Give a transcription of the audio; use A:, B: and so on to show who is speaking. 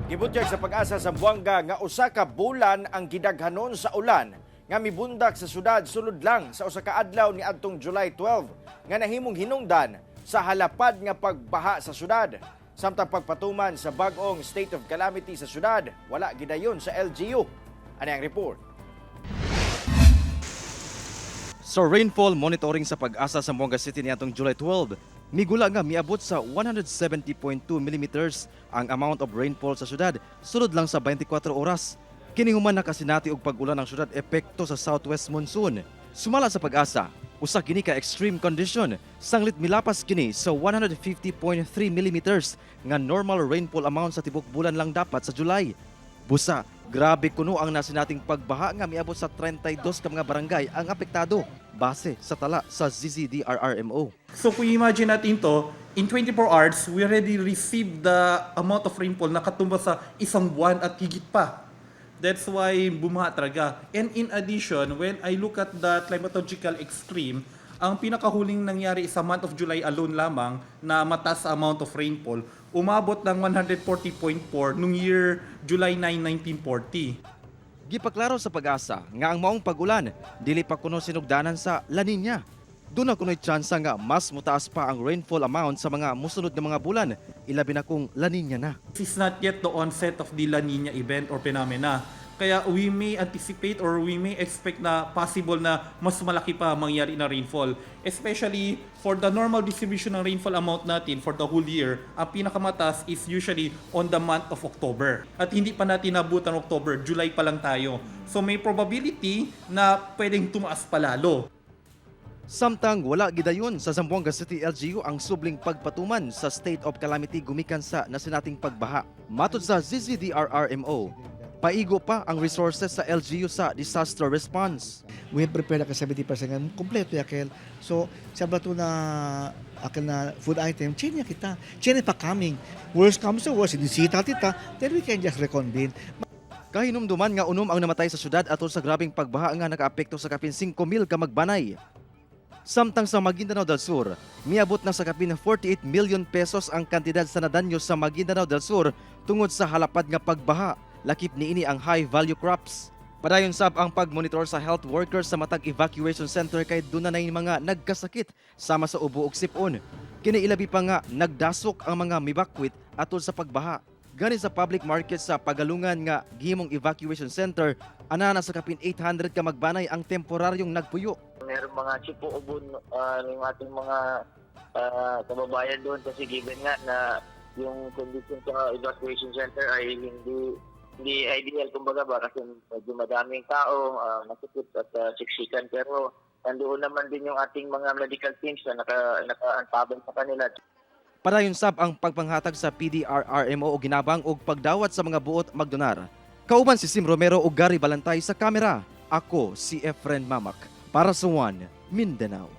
A: Gibutyag sa Pag-asa sa Zamboanga nga 1 ka bulan ang gidaghanon sa ulan nga mibundak sa syudad sulod lang sa 1 ka adlaw ni adtong July 12 nga nahimong hinungdan sa halapad nga pagbaha sa syudad. Samtang pagpatuman sa bag-ong state of calamity sa syudad, wala gidayon sa LGU. Ani ang report.
B: Sa rainfall monitoring sa Pag-asa sa Zamboanga City niadtong July 12, migula nga miabot sa 170.2 millimeters ang amount of rainfall sa syudad sulod lang sa 24 oras. Kini human nakasinati og pag-ulan ang syudad epekto sa southwest monsoon. Sumala sa Pag-asa, usa kini ka extreme condition, sanglit milapas kini sa 150.3 millimeters nga normal rainfall amount sa tibok bulan lang dapat sa July. Busa, grabe kuno ang nasinating pagbaha nga miabot sa 32 ka mga barangay ang apektado base sa tala sa ZZDRRMO.
C: So kung imagine natin to, in 24 hours, we already received the amount of rainfall na katumbas sa isang buwan at higit pa. That's why bumaha talaga. And in addition, when I look at the climatological extreme, ang pinakahuling nangyari sa month of July alone lamang na mataas amount of rainfall, umabot ng 140.4 nung year July 9, 1940.
B: Gipaklaro sa Pag-asa nga ang maong pag-ulan dili pa kuno sinugdanan sa La Nina. Duna kuno'y tsansa nga mas mutaas pa ang rainfall amount sa mga musunod nga mga bulan, ilabi na kung La Nina na.
C: This is not yet the onset of the La Nina event or phenomena. Kaya we may anticipate or we may expect na possible na mas malaki pa mangyari na rainfall. Especially for the normal distribution ng rainfall amount natin for the whole year, ang pinakamataas is usually on the month of October. At hindi pa natin nabutan October, July pa lang tayo. So may probability na pwedeng tumaas pa lalo.
B: Samtang wala gidayon sa Zamboanga City LGU ang subling pagpatuman sa state of calamity gumikan sa nasinating pagbaha. Matod sa ZZDRRMO, paigo pa ang resources sa LGU sa disaster response.
D: We have prepared aka 70% nga kompleto yakel. So, sa bato na akel na food item, chain kita. Chain pa coming. Worst comes to worst, sinisita tita, then we can just reconvene.
B: Kahinumduman nga 6 ang namatay sa syudad atol sa grabeng pagbaha nga nakaapekto sa kapin 5,000 ka magbanay. Samtang sa Maguindanao del Sur, miabot na sa kapin 48 million pesos ang kantidad sa nadanyo sa Maguindanao del Sur tungod sa halapad nga pagbaha, lakip niini ang high value crops. Padayon sab ang pagmonitor sa health workers sa matag evacuation center kay duna nay mga nagkasakit sama sa ubo ug sipon. Kini ilabi pa nga nagdasok ang mga mibakwit atol sa pagbaha. Gani sa public market sa Pagalungan nga gihimong evacuation center, ana na sa kapin 800 ka magbanay ang temporaryong nagpuyo.
E: Meron mga chipo-ubon ng ating mga kababayan doon kasi given nga na yung condition sa evacuation center ay hindi hindi ideal kumbaga ba, kasi medyo madaming tao, masikip at siksikan, pero nandoon naman din yung ating mga medical teams na nakaantabay sa kanila.
B: Padayon sab ang pagpanghatag sa PDRRMO og ginabang og pagdawat sa mga buot magdonar. Kauban si Sim Romero ug Gary Balantay sa kamera. Ako si Efren Mamak para sa One Mindanao.